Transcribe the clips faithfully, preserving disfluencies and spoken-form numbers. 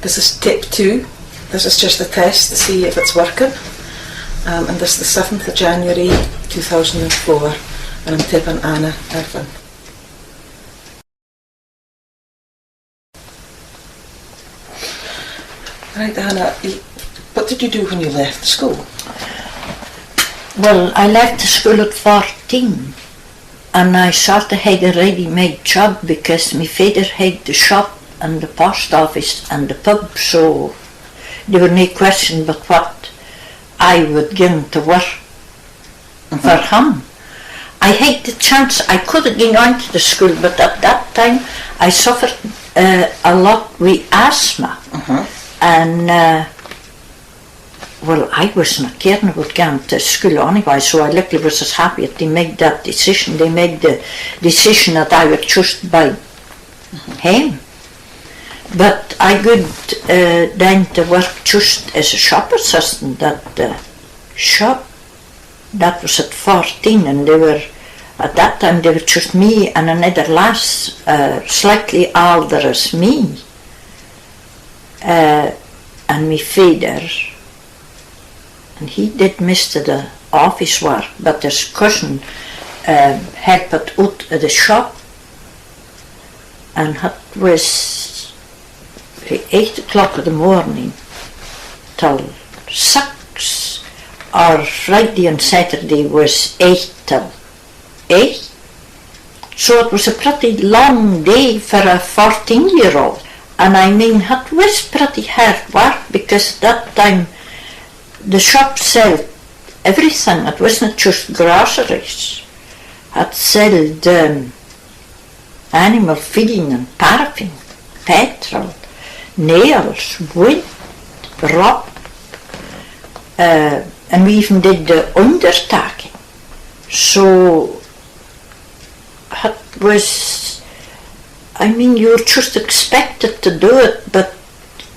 This is tape two. This is just a test to see if it's working. Um, and this is the seventh of January two thousand and four, and I'm taping Anna Irvine. Right, Anna, y-, what did you do when you left school? Well, I left the school at fourteen, and I sort of had a ready-made job because my father had the shop and the post office and the pub, so there were no question but what I would ging to work for him. I had the chance, I could have gone on to the school, but at that time I suffered, uh, a lot with asthma. And, uh, well, I wasna caring aboot going to school anyway, so I likely was as happy that they made that decision. They made the decision that I would just bide hame. But I gaed, uh, then to work just as a shop assistant at the shop. That was at fourteen, and they were, at that time, they were just me and another lass, uh, slightly older as me, uh, and me father, and he did most of the office work, but his cousin, uh, helped oot of the shop, and that was fae eight o'clock in the morning till six, or Friday and Saturday was eight till eight. So it was a pretty long day for a fourteen-year-old, and I mean, it was pretty hard work because at that time the shop sold everything. It wasna just groceries. It sold, um, animal feeding and paraffin, petrol, nails, wood, rope, uh, and we even did the undertaking. So it was, I mean, you were just expected to do it, but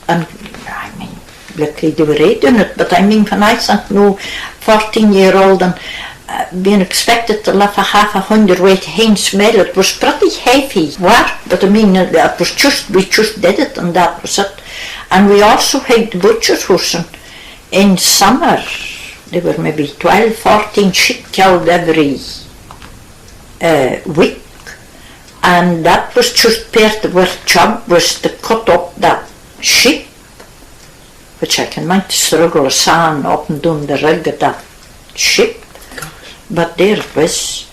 And, I mean, likely they were aye doing it, but I mean, when I think noo, fourteen-year-old and, uh, being expected to lift a half a hundredweight hinds mill, it was pretty heavy work, but I mean, it, it was just, we just did it and that was it. And we also had the butcher's hoosing in summer. There were maybe twelve, fourteen sheep killed every, uh, week, and that was just pairt of our job, was to cut up that sheep, which I can mind the struggle of sawing up and doon the rig of that sheep. But there it was.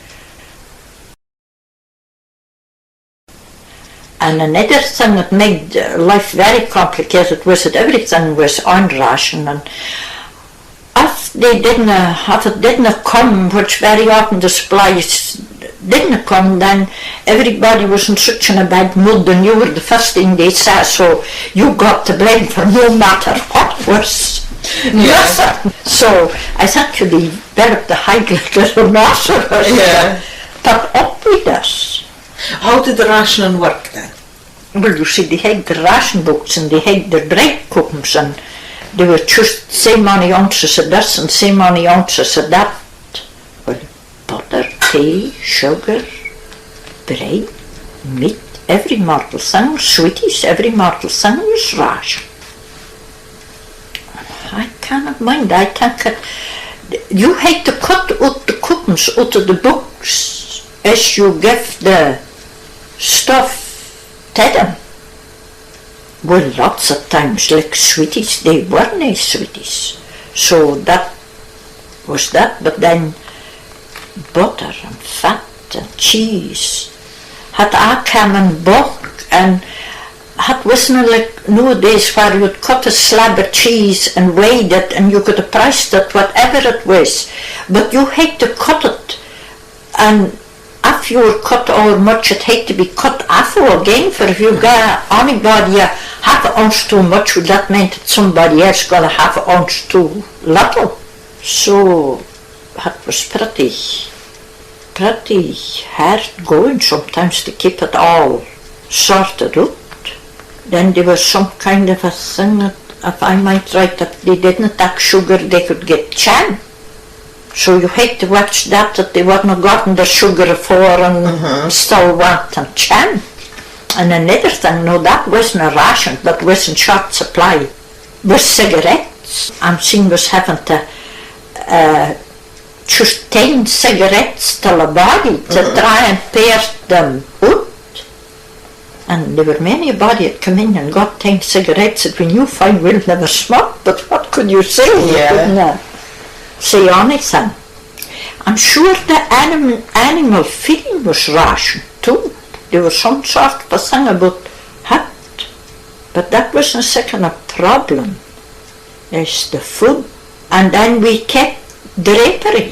And another thing that made, uh, life very complicated was that everything was on ration, and if they didna, if it didna come, which very often the supplies didna come, then everybody was in such an a bad mood, and you were the first thing they saw, so you got the blame for no matter what was. Yeah. So I think you developed the high blood pressure, but up with this. How did the rationing work then? Well, you see, they had their ration books and they had their bread coupons, and they were just sae many ounces of this and sae many ounces of that. Well, butter, tea, sugar, bread, meat, every mortal thing, sweeties, every mortal thing was rationed. I canna mind, I think it, you had to cut oot the coupons oot of the books as you give the stuff to them. Well, lots of times, like sweeties, they werenae sweeties. So that was that, but then butter and fat and cheese had a' come in bulk, and it wasna like nooadays where you'd cut a slab of cheese and weighed it and you could have priced it, whatever it was, but you had to cut it, and if you were cut ower much, it had to be cut aff again, for if you got onybody a half an ounce too much, well, that meant that somebody else got a half an ounce too little. So it was pretty, pretty hard going sometimes to keep it all sorted oot. Then there was some kind of a thing that, if I mind right, that they didna tak sugar, they could get chin. So you had to watch that, that they werenae getting their sugar afore and still wanting chin. And another thing, no, that wasna ration, but was in short supply, was cigarettes. And she was having to, eh, choose ten cigarettes till a body to try and pair them oot. And there were many a body that came in and got ten cigarettes that we knew fine well never smoked, but what could you say? You couldna say onything. I'm sure the anim-, animal feeding was rationed too. There was some sort of a thing aboot that, but that wasna sic a problem as the food. And then we kept drapery,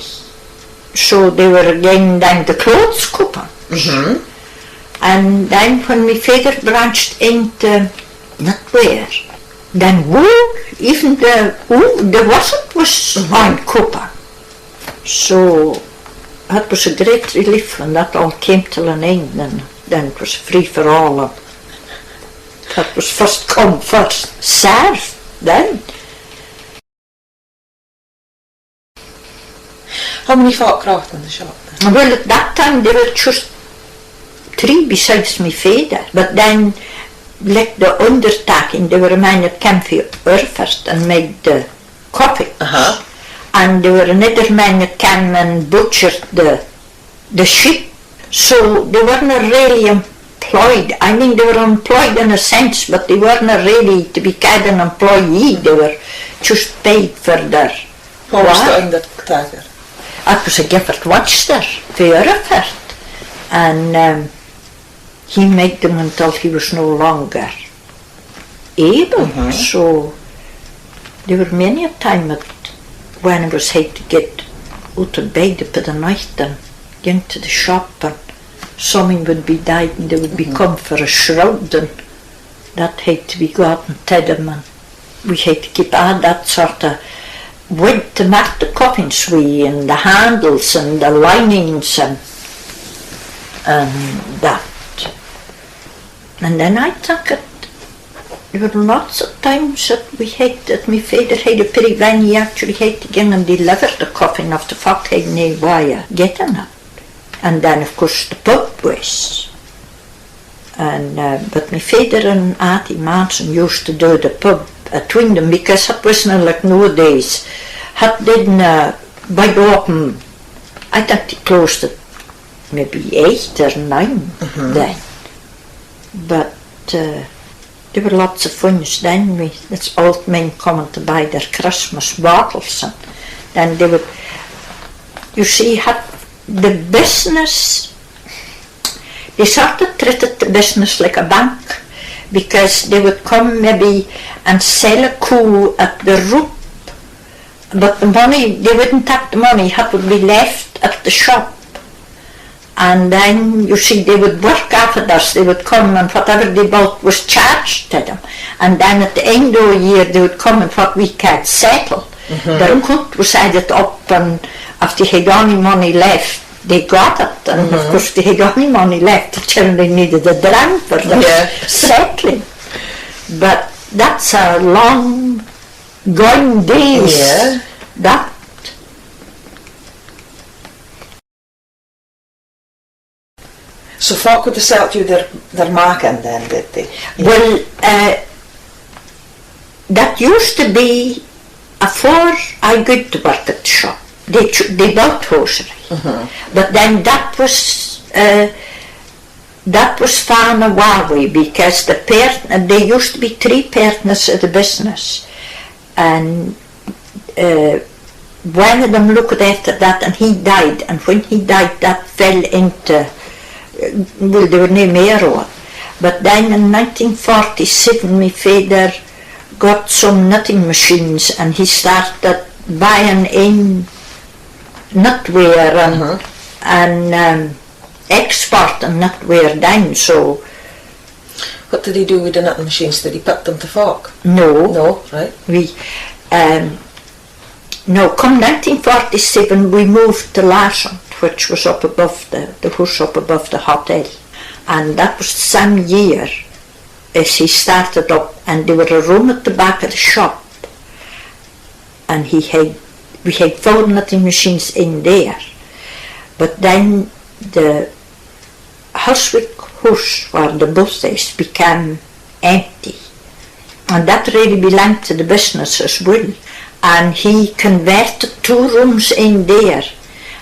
so they were again down the clothes cupboard. And then when my father branched into knitwear, then wool, even the wool, the wizard was on cupboard. So that was a great relief when that all came till an end, and then it was free for all, and that was first come, first served then. How many folk wrought in the shop then? Well, at that time there were just three besides me father, but then, like, the undertaking, there were a man that came fae Urquhart and made the coffee. And there were another man that came and butchered the, the sheep. So they werenae really employed. I mean, they were employed in a sense, but they werenae really to be ca'd an employee. They were just paid for their work. What was the undertaker? It was a Gifford Webster fae Urquhart, and, um, he made them until he was no longer able. So there were many a time that when I was had to get oot o bed upo the night and ging to the shop, and something would be dyed and they would be come for a shroud, and that had to be gotten to them, and we had to keep a' that sort of wood to mak the coffins wi, and the handles and the linings and, and that. And then I think it, there were lots of times that we had, that me father had a peerie van, he actually had to ging and deliver the coffin if the folk had nae way of getting it. And then, of course, the pub was. And, uh, but me father and Auntie Manson used to do the pub atween them, because it wasna like nowadays. It didna bide open. I think they closed at maybe eight or nine then. But, uh, there were lots of funs then, wi this old men coming to buy their Christmas bottles, and then they would, you see, had the business, they sort of treated the business like a bank, because they would come maybe and sell a coo at the rope, but the money, they wouldn't tak the money, it would be left at the shop. And then, you see, they would work after this, they would come and whatever they bought was charged to them. And then at the end of the year they would come and what we ca'd settle. Their account was added up, and if they had ony money left, they got it. And of course, they had ony money left, the children needed a dram for their settling. But that's a long gone days. That. So folk would have selt you their, their mackin then, did they? Well, uh, that used to be afore I gaed to work at the shop. They ch-, they bought hosiery. But then that was, uh, that was fa'en awa wi, because the per-, there used to be three partners of the business. And, eh, one of them looked after that and he died, and when he died that fell into, eh, well, there were no more of it. But then in nineteen forty-seven my father got some knitting machines and he started buying in knitwear and, and, um, exporting knitwear then, so. What did he do with the knitting machines? Did he put them to folk? No. No, right. We, um, no, come nineteen forty-seven we moved to Larsant, which was up above the, the hoose up above the hotel, and that was the same year as he started up, and they were a room at the back of the shop, and he had, we had four knitting machines in there, but then the Hurswick hoose where the booth is became empty. And that really belonged to the business as well. And he converted two rooms in there.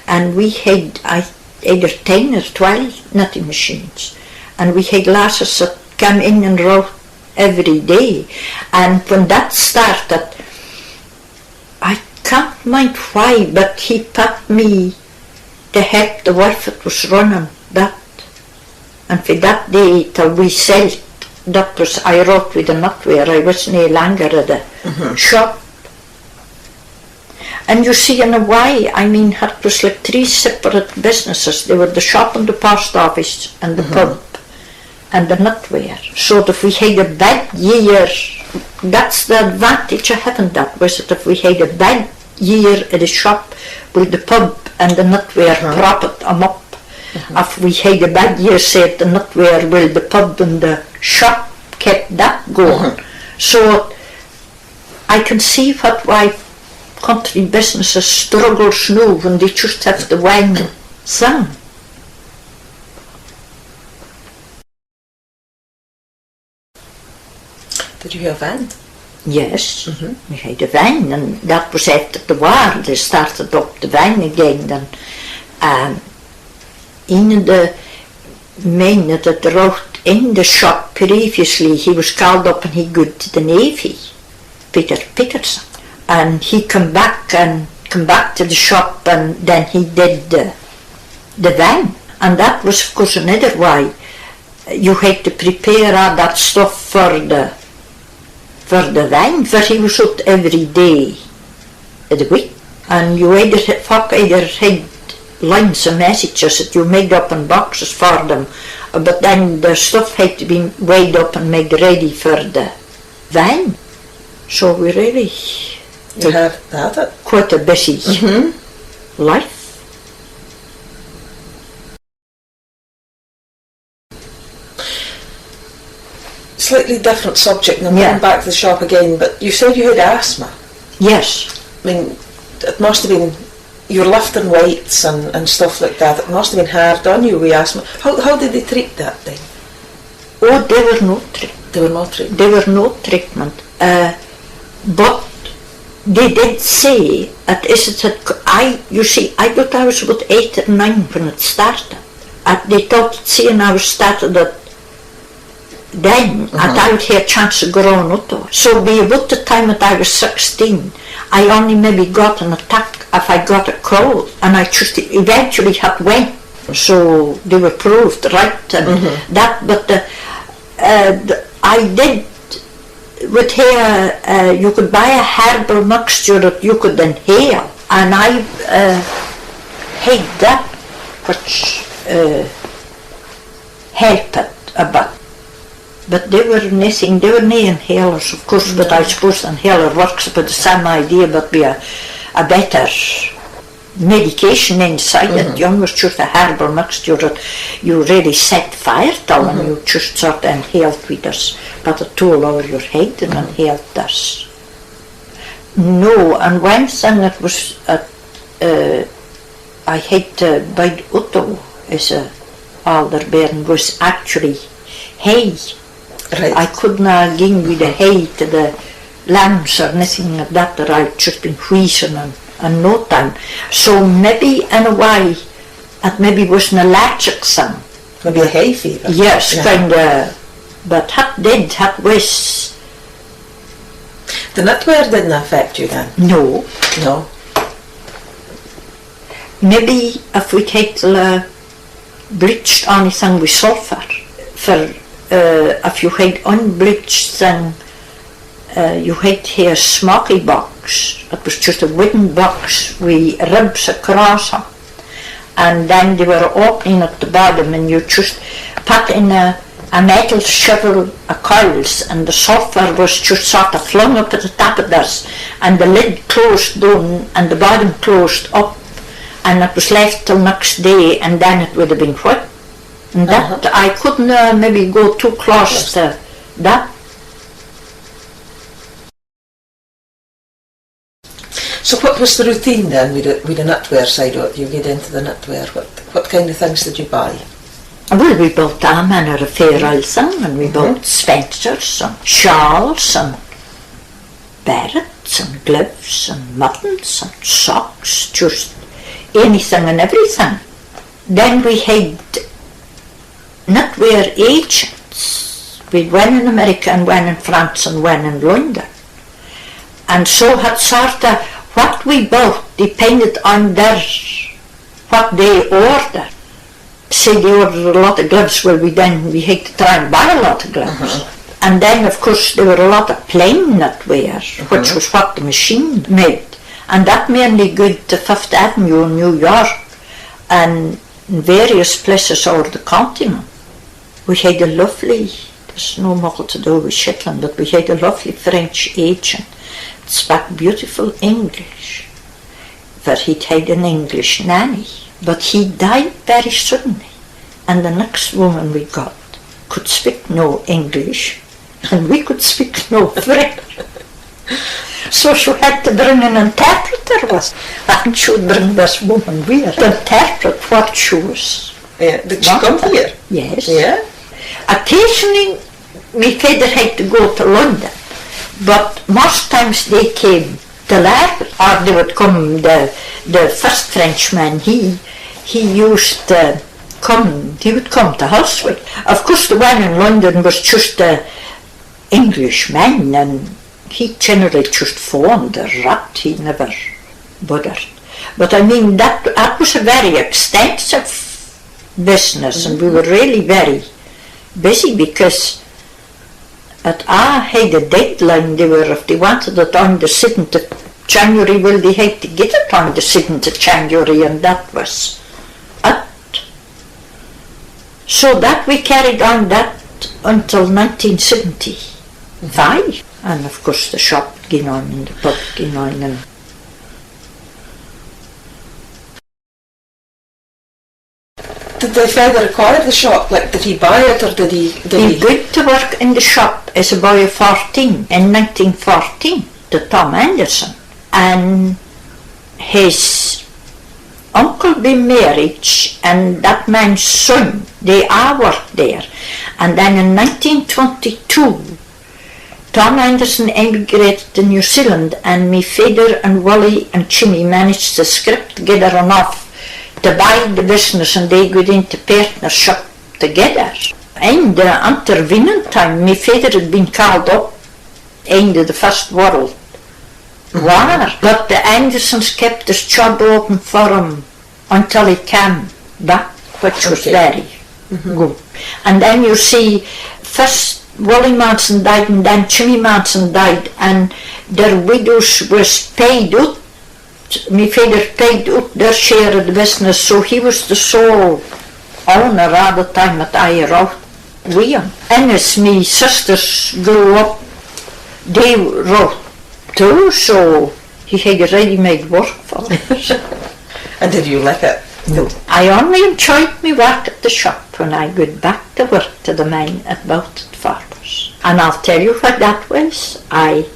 And we had, I, either ten or twelve knitting machines. And we had lasses that came in and wrought every day. And when that started, I can't mind why, but he put me to help the wife that was running that. And fae that day till we selt, that was, I wrought with the knitwear, I was nae longer at the shop. And you see, in a way, I mean, it was like three separate businesses. They were the shop and the post office and the pub and the knitwear. So that if we had a bad year, that's the advantage of having that, was that if we had a bad year at the shop, well, the pub and the knitwear propped them up. If we had a bad year, say, at the knitwear, well, the pub and the shop kept that going. So I can see what why country businesses struggles noo when they just have the one thing. Did you have a van? Yes, we had a van, and that was after the war they started up the van again. And, um, een of the men that had wrought in the shop previously, he was called up and he gaed to the Navy, Peter Peterson. And he came back and came back to the shop, and then he did the, the van. And that was, of course, another way. You had to prepare a' that stuff for the, for the van, for he was oot every day of the week. And you either had, folk either had lines of messages that you made up in boxes for them, but then the stuff had to be weighed up and made ready for the van. So we really had quite a busy life. Slightly different subject, and I'm going back to the shop again, but you said you had asthma. Yes. I mean, it must have been, you were lifting weights and, and stuff like that, it must have been hard on you with asthma. How, how did they treat that then? Oh, they were no treat-, they were no treatment. They were no treatment. Uh, but they did say, it is, it had, I, you see, I thought I was about eight or nine when it started. And they thought, seeing I was started at then, I thought I would hae a chance of growing oot o it. So by about the time that I was sixteen, I only maybe got an attack if I got a cold, and I just eventually had went. So they were proved right, and that, but the, uh, the, I did would hae, uh, you could buy a herbal mixture that you could inhale, and I, uh, had that, which, uh, helped a bit. But they were nothing, they were no inhalers, of course, but I suppose the inhaler works by the same idea, but with a, a better medication inside it, you know, it's just a herbal mixture that you really set fire to, and you just sort of inhaled with this, put a towel over your head and inhaled this. No, and one thing that was, uh, uh, I had to bide oot o as a alder bairn was actually hay. Right. I couldna ging wi the hay to the lambs or anything like that, or I'd just been wheezing and, and no time. So maybe in a way it maybe wasna allergic thing. Maybe a hay fever. Yes, kinda, but hat did, hat was. The knitwear didna affect you then? No. No. Maybe if we'd had, uh, bleached onything wi sulphur, for, uh, if you had unbleached thing, uh, you had to hae a smoky box. It was just a wooden box wi ribs across it, and then they were opening at the bottom, and you just put in a, a metal shovel of coals, and the sulphur was just sort of flung up at the top of this, and the lid closed doon and the bottom closed up, and it was left till next day, and then it would have been wet. And that, I couldna maybe go too close to that. So what was the routine then with the, with the knitwear side of it? You get into the knitwear, what, what kind of things did you buy? Well, we bought a' manner of fair ailsing, and we bought spencers and shawls and berets and gloves and muttons and socks, just anything and everything. Then we had knitwear agents. We'd one in America and one in France and one in London. And so had sort of what we bought depended on their, what they ordered. Say they ordered a lot of gloves, well, we then, we had to try and buy a lot of gloves. And then, of course, there were a lot of plain knitwear, which was what the machine made. And that mainly good to Fifth Avenue in New York and in various places over the continent. We had a lovely, there's no muckle to do with Shetland, but we had a lovely French agent that spoke beautiful English, for he'd had an English nanny, but he died very suddenly, and the next woman we got could speak no English, and we could speak no French. So she had to bring an interpreter with, and she would bring this woman with her to interpret what she was. Yeah, did she come here? Yes. Yeah. Occasionally, my father had to go to London, but most times they came to Lerwick, or they would come, the, the first Frenchman, he, he used to come, he would come to Hull Street. Of course, the one in London was just a Englishman, and he generally just phoned or wrote, he never bothered. But I mean, that, that was a very extensive business, and we were really very busy because it a' had a deadline. They were, if they wanted it on the seventh of January, well, they had to get it on the seventh of January, and that was it. So that we carried on that until nineteen seventy-five, and of course the shop gaed on and the pub gaed on, and Did thy father acquire the shop? Like, did he buy it, or did he, did he? He gaed to work in the shop as a boy of fourteen in nineteen fourteen to Tom Anderson, and his uncle by marriage and that man's son, they a' worked there. And then in nineteen twenty-two, Tom Anderson emigrated to New Zealand, and me father and Willie and Jimmy managed to scrape together enough to buy the business, and they gaed into partnership together. In the intervening time, me father had been called up into the First World War, but the Andersons kept his job open for him until he came back, which was very good. And then you see, first Willie Manson died and then Jimmy Manson died, and their widows was paid oot. Me father paid oot their share of the business, so he was the sole owner a' the time that I wrought wi him. And as me sisters grew up, they wrought too, so he had a ready-made workforce. And did you like it? No. I only enjoyed me work at the shop when I gaed back to work to the men at Boughton Farmers. And I'll tell you what that was. I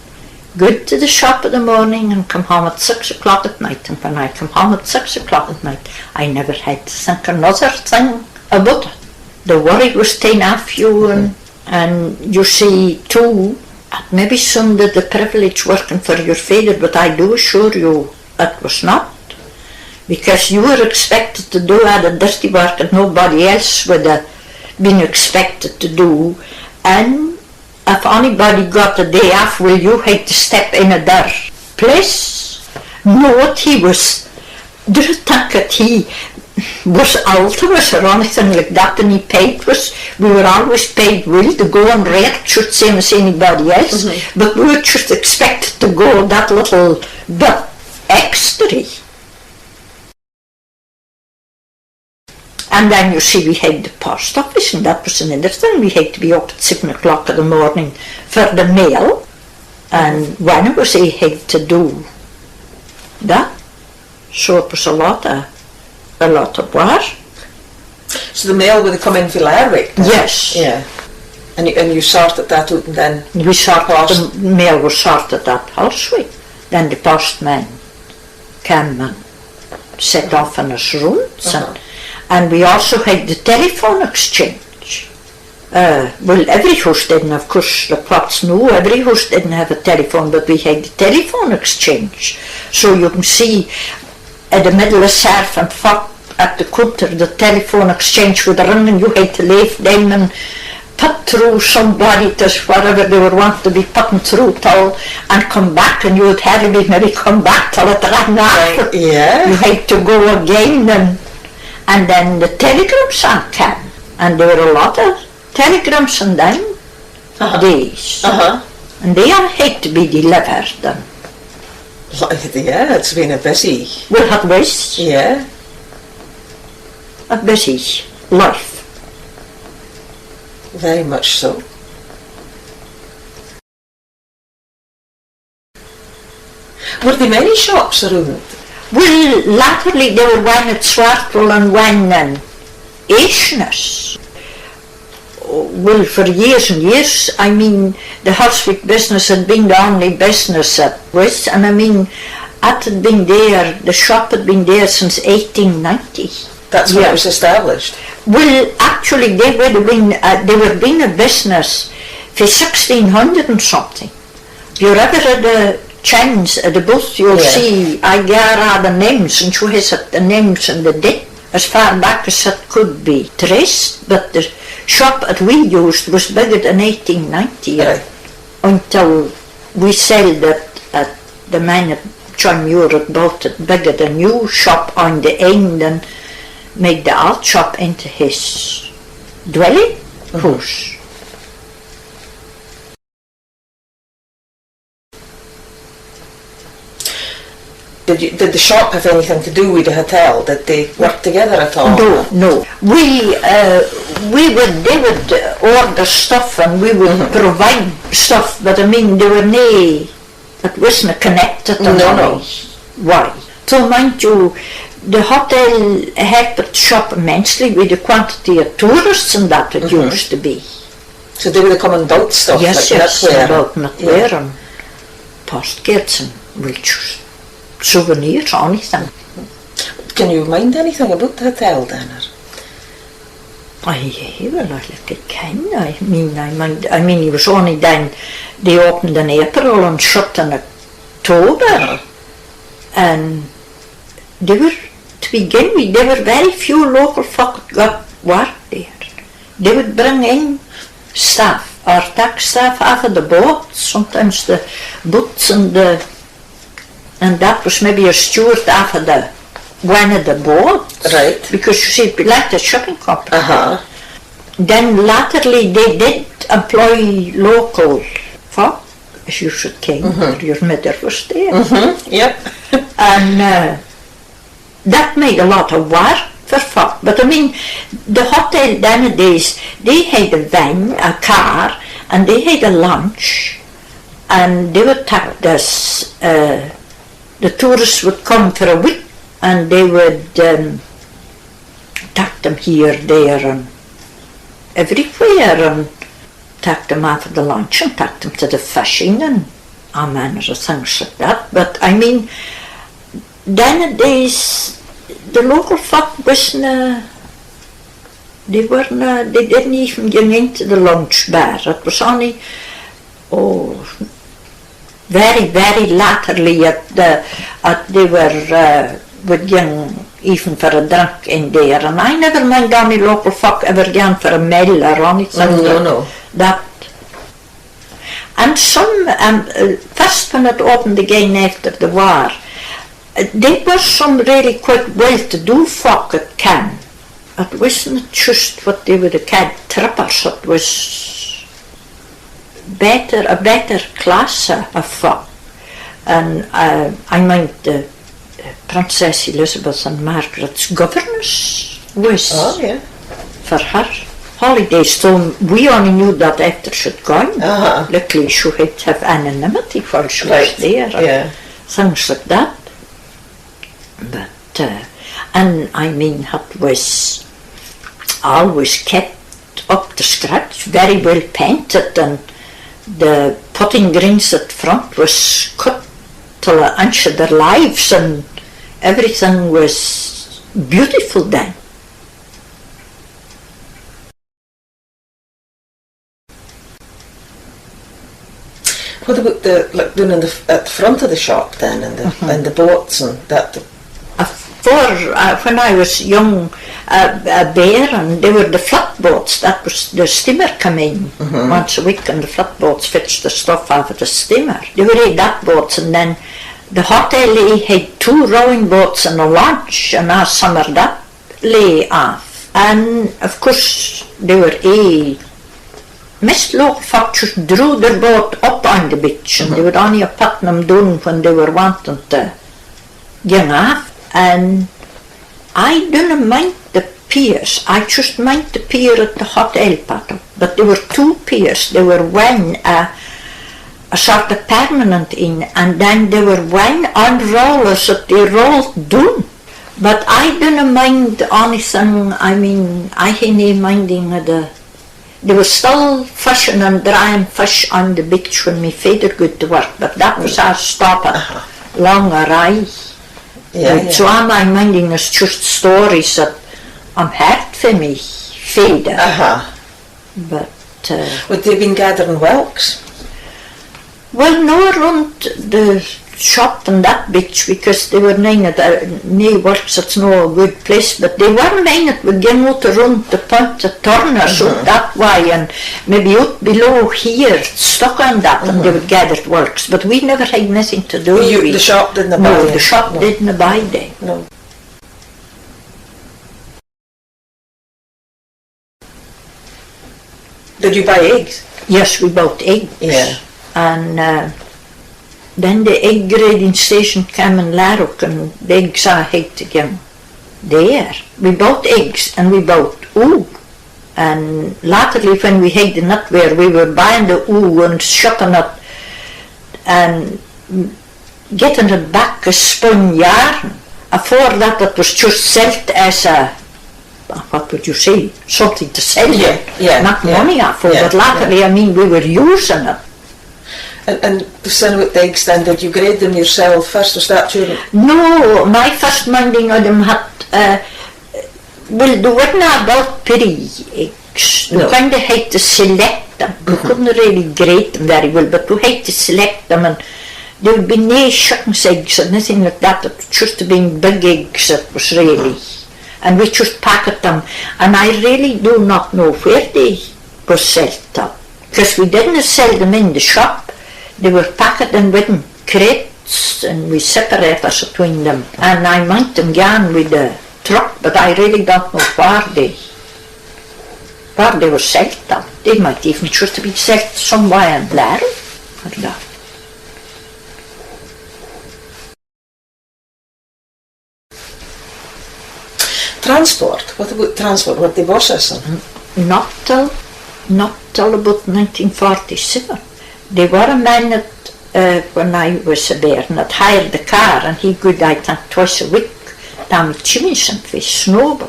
gaed to the shop in the morning and come home at six o'clock at night, and when I come home at six o'clock at night, I never had to think another thing about it. The worry was taen off you, and, and you see too, it maybe soonded the privilege working for your father, but I do assure you it was not, because you were expected to do a' the dirty work that nobody else would have been expected to do, and if anybody got a day off, well, you had to step in at their place. No, he was, dinna think that he was ill to us or anything like that, and he paid us. We were always paid well to go and rate, just same as anybody else, but we were just expected to go that little bit extra. And then, you see, we had the post office, and that was another thing. We had to be up at seven o'clock in the morning for the mail, and one of us, eh, had to do that. So it was a lot of, a lot of work. So the mail would come in fae Lerwick then? Yes. Yeah. And you, and you sorted that oot and then. We sorted, the mail was sorted at Hull Street. Then the postman came and set off on his rounds, and And we also had the telephone exchange. Uh, well, every hoose didna, of course, the flats noo, every hoose didna have a telephone, but we had the telephone exchange. So you can see at the middle of surf and folk at the counter, the telephone exchange would ring and you had to leave them and put through somebody to wherever they were wanting to be put through till and come back, and you would hardly maybe come back till it rang off. Right, yeah. You had to go again, and, and then the telegrams a came, and there were a lot of telegrams in them days. Uh-huh. And they a had to be delivered, and yeah, it's been a busy, well, it was. Yeah. A busy life. Very much so. Were there many shops aroond? Well, latterly there were one at Swartwell and one in Aishness. Well, for years and years, I mean, the Horsewhip business had been the only business that was, and I mean, it had been there, the shop had been there since eighteen ninety. That's when it was established? Well, actually, they would have been, uh, they were been a business for sixteen hundred and something. If you're ever at the Chins at the booth, you'll see I gie a' the names, and she has it, the names and the date, as far back as it could be traced, but the shop that we used was bigger than eighteen ninety, until we selled it, at the man at John Muir had bought it bigger, the new shop on the end, and made the old shop into his dwelling hoose. Did you, did the shop have anything to do with the hotel? Did they work together at all? No, no. We, uh, we would, they would order stuff and we would provide stuff, but I mean, they were nae, it wasna connected in any way. So mind you, the hotel helped shop immensely with the quantity of tourists and that it used to be. So they would have come and bought stuff? Yes, like yes, and bought knitwear and postcards and, well, just souvenirs, anything. Can you mind anything aboot the hotel then, or? Aye, well, I like to ken, I mean, I mind, I mean, it was only then they opened in April and shut in October, and they were, to begin with, there were very few local folk that got work there. They would bring in staff, or tak staff aff o the boats, sometimes the boots and the, and that was maybe a steward aff o the, one o the boats. Right. Because you see, it belonged to the shipping company. Uh-huh. Then latterly they did employ local folk, as you should ken, for your mither was there. Mm-hmm. Yep. And, uh, that made a lot of work for folk, but I mean, the hotel then a days, they had a van, a car, and they had a launch, and they would tak this, uh, the tourists would come for a week, and they would, um, tak them here, there, and everywhere, and tak them aff o the launch and tak them to the fishing and a' manner o things like that. But I mean, then a days, the local folk wasna, they werena, they didna even ging into the lounge bar. It was only, oh, very, very latterly at the, at they were, uh, would ging even for a drink in there, and I never mind ony local folk ever gaun for a meal or onything like that. And some, um, uh, first when it opened again after the war, uh, they were some really quite well-to-do folk at Cannes. It wasna just what they would have ca'd trippers, it was better, a better class o, o folk. And, uh, I mind the, uh, Princess Elizabeth and Margaret's governess was for her holidays, though we only knew that after she'd gone. Luckily she had to have anonymity while she was there, and things like that. But, uh, and I mean, it was always kept up to scratch, very well painted, and the putting greens at front was cut till an inch o their lives, and everything was beautiful then. What about the, like, doon in the, at the front of the shop then, and the, and the boats and that? Afore, uh, when I was young, uh, a bairn, they were the float boats, that was the steamer come in once a week, and the float boats fetched the stuff off of the steamer. They were aye that boats, and then the hotel, they had two rowing boats and a launch, and a summer that lay aff. And of course they were aye, maist local folk just drew their boat up on the beach, and they would only put them doon when they were wanting to ging aff. And I dinna mind the piers, I just mind the pier at the hotel, Pato. But there were two piers, there were one, uh, a sort of permanent inn, and then there were one on rollers that they rolled doon. But I dinna mind onything, I mean, I hae nae minding of the, they were still fishing and drying fish on the beach when my faither gaed to work, but that was a stopping long or aye. So a' my minding is just stories that I'm heard fae my faither. But, uh, would they been gathering whelks? Well, no roond the shop and that beach, because they were none of the, nae whelks, it's no a good place, but they were none that would ging oot aroond the point of Turners oot that way, and maybe oot below here, stuck on that, and they would gather whelks, but we never had nothing to do with it. The shop didna buy them? No, the shop didna buy them. No. Did you buy eggs? Yes, we bought eggs. Yeah. And, uh, then the egg grading station came in Larwick and the eggs a' had to ging there. We bought eggs and we bought oo. And latterly when we had the nut ware, we were buying the oo and shipping it and getting it back as spun yarn. Afore that it was just selt as a, what would you say, something to sell, yeah, yeah, mak money off of, but latterly, I mean, we were using it. And, and the sin with the eggs then, did you grade them yourself first, was that your... No, my first minding of them had, uh, well, they weren't a' built peerie eggs. You kind of had to select them. You couldn't really grade them very well, but you had to select them, and there would be no chickens' eggs or nothing like that. It would just have been big eggs that was really, and we just packet them. And I really do not know where they were sold to, because we didn't sell them in the shop. They were packed in wooden crates, and we separated between them. And I mind them gaun with the truck, but I really don't know where they, where they were sold to. They might even just have been sold somewhere in Larne or that. Transport? What about transport? Were they busses and... Not till, not till about nineteen forty-seven. They were a man that, uh, when I was a bairn, that hired a car, and he gaed, I think, twice a week down to Chimmison fae Snowball.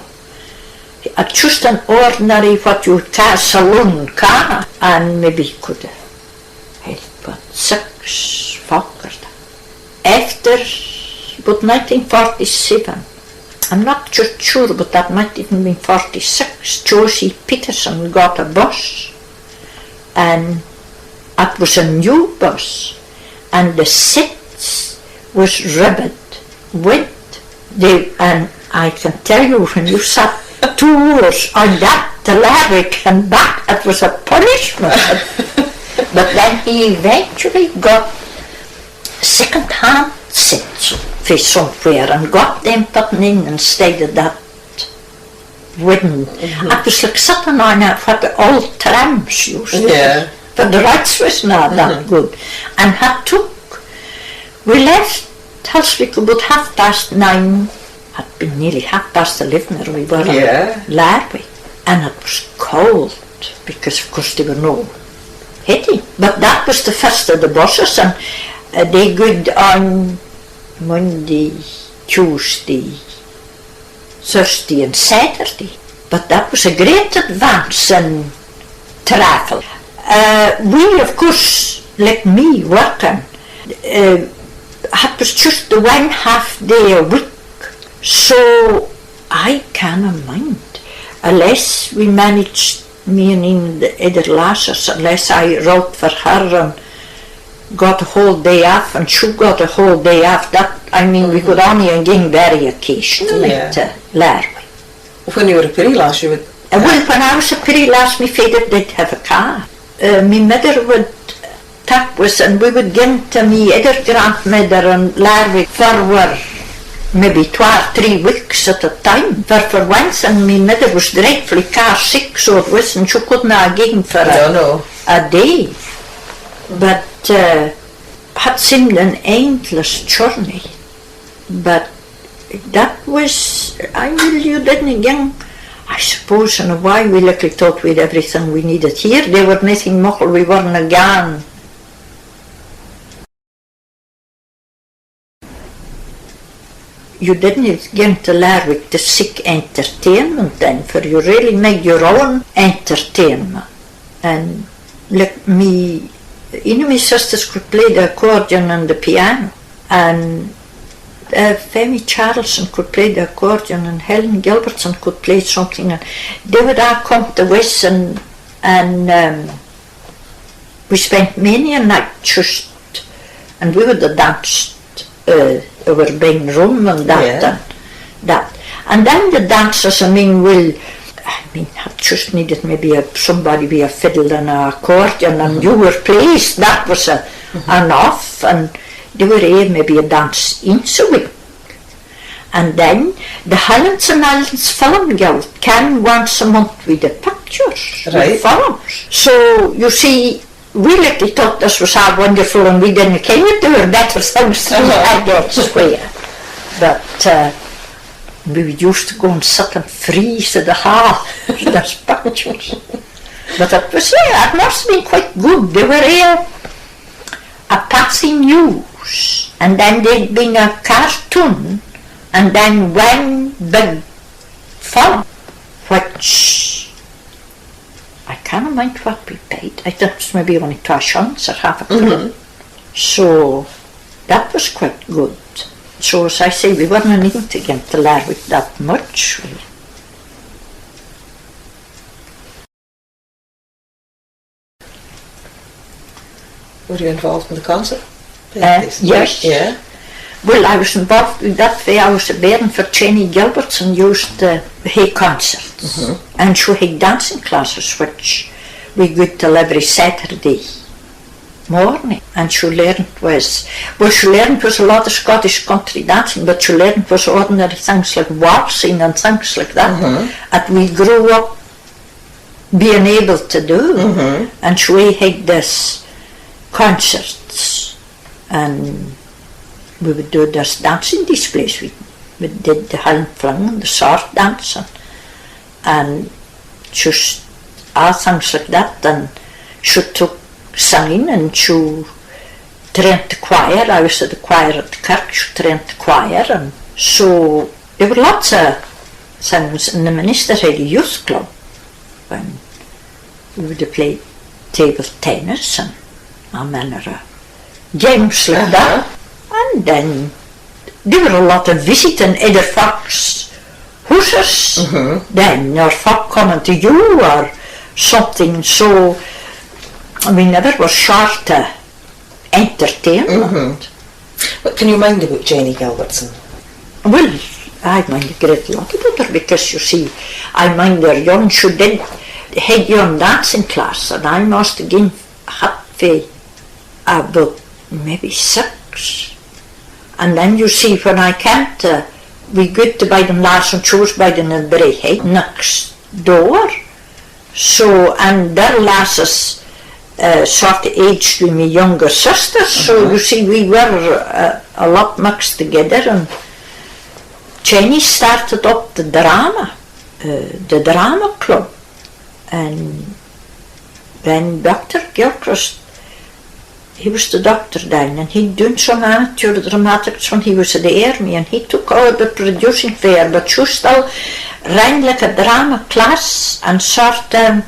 A just an ordinary, what you would call a saloon car, and maybe he could have held about six folk or that. After about nineteen forty-seven, I'm not just sure, but that might even been forty-six, Josie Peterson got a bus, and it was a new bus, and the seats was ribbit wood. They, and I can tell you, when you sat two hours on that to Lerwick and back, it was a punishment. But then he eventually got second-hand seats fae somewhere and got them put in instead of that wooden. It was like sitting on a, what the old trams used to be. But the roads was not that good. And it took, we left Hillsborough about half past nine, had been nearly half past eleven or we were in Larwick, and it was cold because of course they were no heating. But that was the first of the buses, and, uh, they gaed on Monday, Tuesday, Thursday and Saturday, but that was a great advance in travel. Uh, we, of course, like me, working, uh, it was just the one half day a week, so I canna mind, unless we managed, me and een o the other lasses, unless I wrote for her and got a whole day off and she got a whole day off. That, I mean, we could only ging very occasionally to Lerwick. When you were a peerie lass, you would... Uh, well, when I was a peerie lass, my father did have a car. Uh, my mother would tak wis and we would ging to my other grandmother in Lerwick for, well, maybe twa or three weeks at a time. For, for once, and my mother was dreadfully car sick, so it wis, and she couldna ging for a, a day. But, uh, had seemed an endless journey. But that wis, I, well, you didna ging, I suppose, in a way we likely thought we'd everything we needed here. There were nothing muckle we werena gaun. You didna ging to Lerwick to seek entertainment then, for you really made your own entertainment. And, like, me, ane o my sisters could play the accordion and the piano, and, uh, Femmy Charleson could play the accordion, and Helen Gilbertson could play something, and they would a' come to wis, and, and, um, we spent many a night just, and we would a' danced, uh, ower Bing Room and that and that. And then the dances, I mean, well, I mean, I just needed maybe a, somebody wi a fiddle and a accordion, and you were pleased. That was a, enough, and they were a' maybe a dance ance a week. And then the Highlands and Islands Film Guild came once a month wi the pictures, wi films. So, you see, we likely thought this was a' wonderful and we didna ken that there were better things to do elsewhere. But, uh, we used to go and sit and freeze i the hall. There's pictures. But it was, yeah, it must have been quite good. They were a', a' passing news, and then there'd been a cartoon, and then one big film, which I canna mind what we paid. I think it was maybe only twa shillings or half a croon. So that was quite good. So, as I say, we werena needing to ging to Lerwick that much. Were you involved in the concert? Uh, yes. Yeah. Well, I was involved with that fae I was a bairn, for Jenny Gilbertson used to hae concerts. And she had dancing classes, which we gaed till every Saturday morning. And she learned wis, well, she learned wis a lot of Scottish country dancing, but she learned wis ordinary things like waltzing and things like that, that we grew up being able to do. And so we had this concerts, and we would do this dancing displays. We, we did the Highland Fling and the sword dancing, and just a' things like that. And she took singing, and she trained the choir. I was at the choir at the kirk, she trained the choir, and so there were lots of things. And the minister had a youth club, and we would play table tennis and a' manner of games like that. And then there were a lot of visiting other folks' hooses then, or folk coming to you or something, so we never were short of entertainment. What can you mind aboot Jenny Gilbertson? Well, I mind a great lot aboot her because, you see, I mind her young, she did hae young dancing class, and I must hae gien hat fae aboot maybe six. And then, you see, when I came to, we gaed to bide in Larson, she was biding in Braehead next door. So, and their lasses, uh, sort of aged wi my younger sisters, so you see, we were, uh, a lot mixed together, and Jenny started up the drama, uh, the drama club, and then Doctor Gilchrist, he was the doctor then, and he'd done some amateur dramatics when he was at the army, and he took over the producing fae her, but she still ran like a drama class and sort of,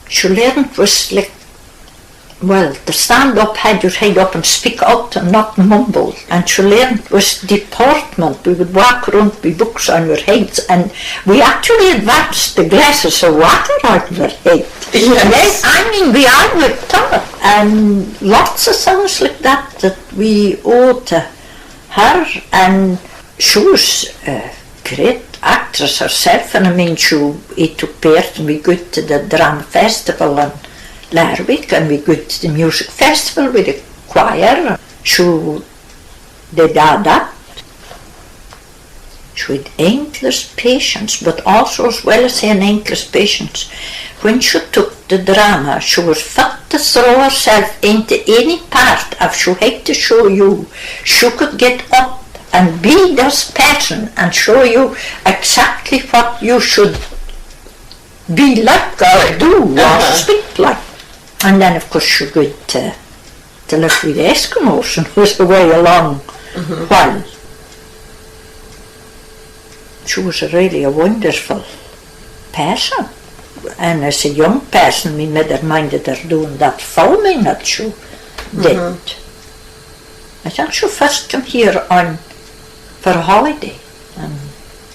she learned wis like, well, to stand up, haud your heid up and speak oot and not mumble, and she learned wis deportment. We would walk roond wi books on our heids, and we actually advanced the glasses of water on our heid. Yes. Yes, I mean, we a' were taught. and lots of things like that that we owe to her, and she was a great actress herself, and I mean, she, he took part, and we go to the drama festival in Lerwick, and we go to the music festival with the choir. She did a' that. She had endless patience, but also, as well as saying endless patience, when she took the drama, she was fit to throw herself into any part if she had to show you. She could get up and be this person and show you exactly what you should be like or do or speak like. And then, of course, she got to, to live with the Eskimos and was away a long while. She was really a wonderful person. And as a young person, my mother minded her doing that filming that she did. I think she first came here on for a holiday and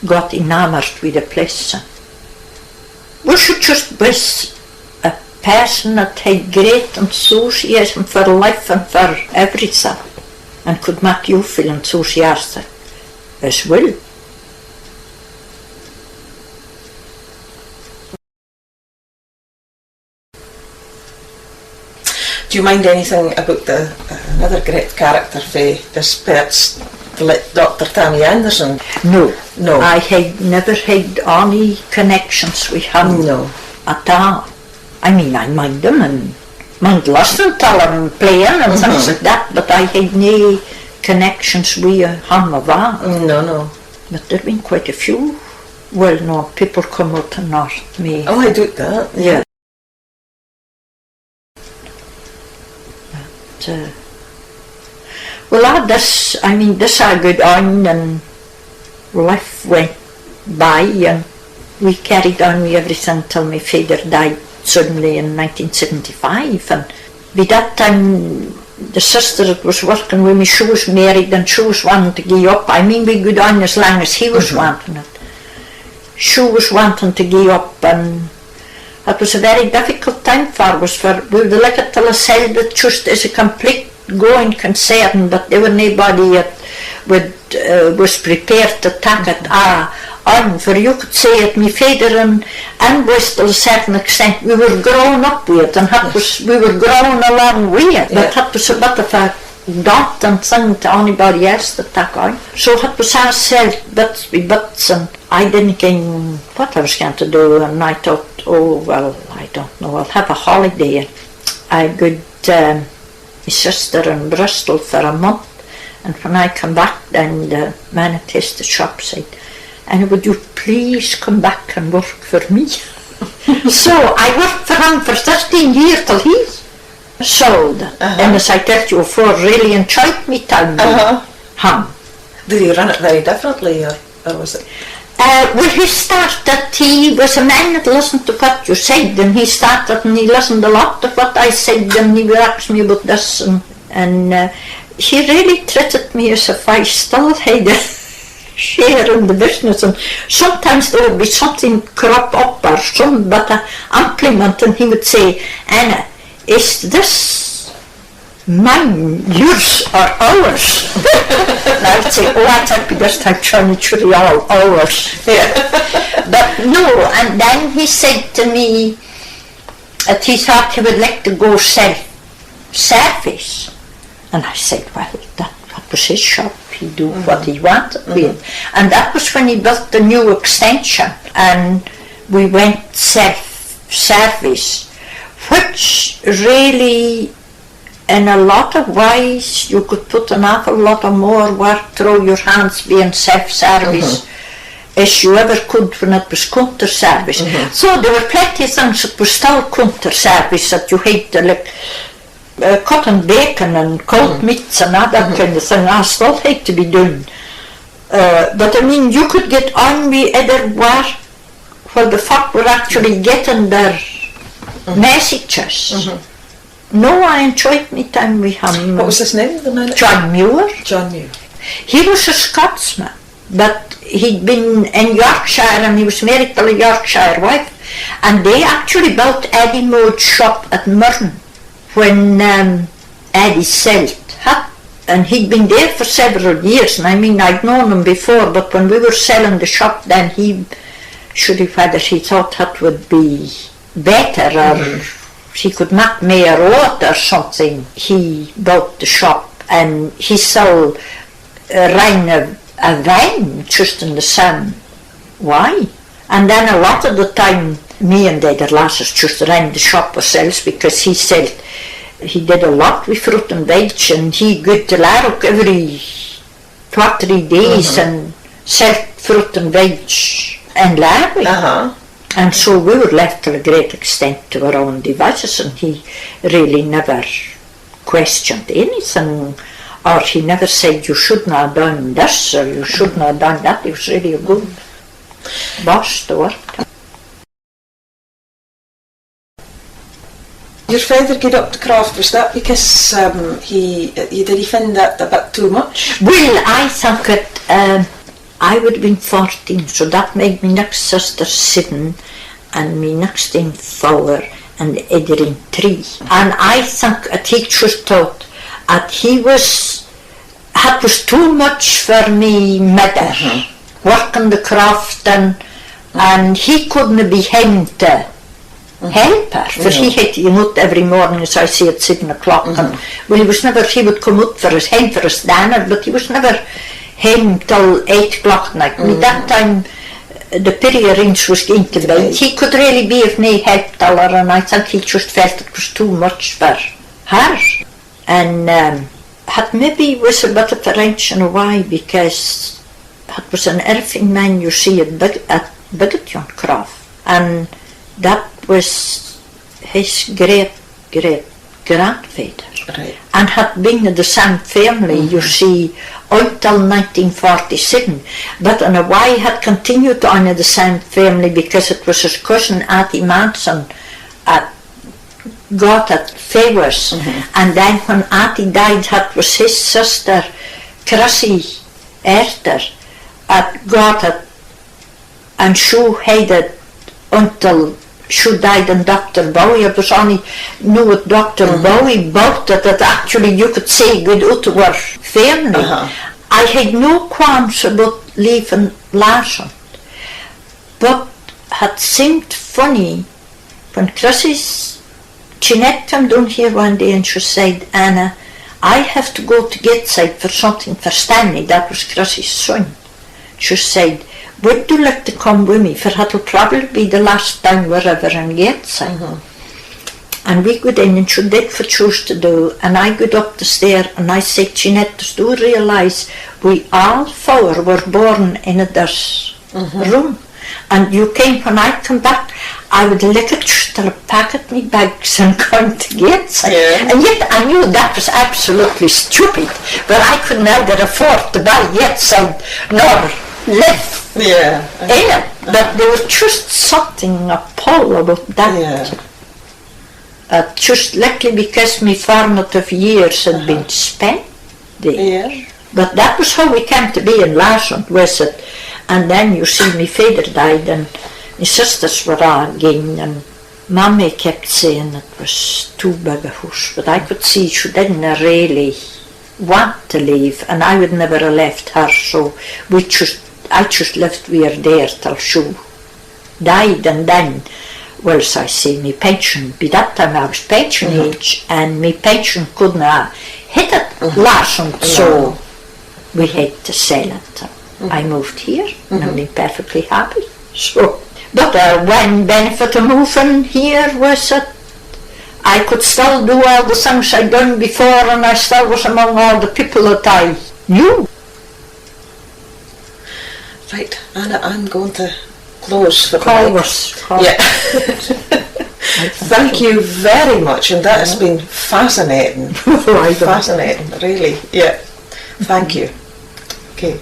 got enamoured with the place. Well, she just was a person that had great enthusiasm for life and for everything, and could make you feel enthusiastic as well. Do you mind anything about the, uh, another great character fae the Spirits, the late Doctor Tammy Anderson? No. No. I had never had any connections with him. No. At all. I mean, I mind him and mind listening to him playing and things like that, but I had no connections with him of all. No, no. But there've been quite a few well-known people come up in North May. Oh, I doubt that. Yeah. But, uh, well, a' this, I mean, this a' gaed on and life went by and we carried on with everything till my father died suddenly in nineteen seventy-five, and by that time the sister that was working with me, she was married and she was wanting to gie up. I mean, we gaed on as long as he was wanting it. She was wanting to gie up, and it was a very difficult time for us, for we would like it till a sell it just as a complete going concern, but there were nobody that would, uh, was prepared to tak it a' on, for you could say that my father and, and was till a certain extent, we were grown up with it, and that was, we were grown along with it, but that was a bit of a daunting thing to anybody else to tak on. So it was a' sell bits by bits, and I didna ken what I was going to do, and I thought, oh, well, I don't know, I'll have a holiday. And I gaed, um, my sister in Bristol for a month, and when I come back then the man at the shop said, "And would you please come back and work for me?" So I worked for him for fifteen years till he sold. And as I tell you before, really enjoyed me time with him. Did he run it very differently, or, or was it? Uh, well, he started, he was a man that listened to what you said, and he started and he listened a lot to what I said, and he would ask me about this, and, and, uh, he really treated me as if I still had a share in the business, and sometimes there would be something crop up or some bit of implement, and he would say, "Anna, is this mine, yours or ours?" And I would say, "Oh, I think by this time, Johnny, surely all ours." Yeah. But no, and then he said to me that he thought he would like to go self-service. And I said, well, that, that was his shop, he do what he wanted with it. And that was when he built the new extension, and we went self-service, which really in a lot of ways you could put an awful lot of more work through your hands being self-service as you ever could when it was counter service. So there were plenty of things that were still counter service that you had to, like, uh, cutting bacon and cold meats and a' that kind of thing, a' still had to be done. Uh, but I mean, you could get on with other work while the folk were actually getting their messages. No, I enjoyed my time with him. What was his name, the man? John Muir. John Muir. He was a Scotsman, but he'd been in Yorkshire and he was married to a Yorkshire wife, and they actually built Eddie Mode's shop at Murren. When, um, Eddie selled, ha, and he'd been there for several years, and I mean, I'd known him before, but when we were selling the shop, then he, surely whether he thought that would be better, or he could mak mair o't or something, he bought the shop, and he sold uh, ran a, a van just in the same way. And then a lot of the time, me and the other lasses just ran the shop ourselves, because he said he did a lot with fruit and veg, and he gaed to Lerwick every two or three days and sold fruit and veg in Lerwick. And so we were left to a great extent to our own devices, and he really never questioned anything, or he never said, "You shouldna have done this," or, "You shouldna have done that." He was really a good boss to work. Your father gaed up to craft, was that because, um, he, he, did he find that a bit too much? Well, I think it, um, I would have been fourteen, so that made me next sister seven, and me next ane four, and the other ane three. And I think that he just thought that he was, it was too much for me mother, working the craft, and, and he couldna be hame to help her, for he had to come oot every morning, as I say, at seven o'clock, and, well, he was never, he would come oot for his, hame for his dinner, but he was never hame till eight o'clock at night. By that time, the peerie arrange was going to bed. He could really be of nae help till her, and I think he just felt it was too much for her. And, um, it maybe was a bit of a wrench in a way, because it was an Irving man, you see, at Big-, at Biggit on Croft, and that was his great, great grandfather. Right. And had been in the same family, you see, until nineteen forty-seven. But in a way had continued on in the same family, because it was his cousin Addie Manson that got it fae us. And then when Addie died, it was his sister, Chrissy Arthur, that got it, and she had it until she died, and Doctor Bowie, it was only noo with Doctor Bowie bought it that actually you could say gaed oot o our family. I had no qualms aboot leaving Larson, but it seemed funny when Chrissy's Jeanette came doon here one day and she said, "Anna, I have to go to Gateshead for something for Stanley," that was Chrissy's son. She said, "Would you like to come with me, for it'll probably be the last time we're ever in Gateshead." And we gaed in and she did for chose to do, and I gaed up the stair and I said, "Jeanette, does you realise we all four were born in this room? And you ken when I come back, I would like it just to pack up my bags and come to Gateshead." And yet I knew that was absolutely stupid, but I could neither afford to buy Gateshead nor live in it. But there was just something appalling about that. Uh, just likely because my formative years had been spent there. But that was how we came to be in Larson, was it? And then, you see, my father died and my sisters were a' gane, and Mammy kept saying it was too big a hoose, but I could see she didna really want to leave, and I would never have left her, so we just, I just lived wi her there till she died, and then, well, as I say, my pension, by that time I was pension age, and my pension couldna hit it last, and so we had to sell it. I moved here, and I've been perfectly happy. So, but the one benefit of moving here was that I could still do all the things I'd done before, and I still was among all the people that I knew. Right, Anna, I'm going to close for the night. Call us, call us. Yeah. Thank you very much, and that has been fascinating. Fascinating, really. Yeah. Thank you. Okay.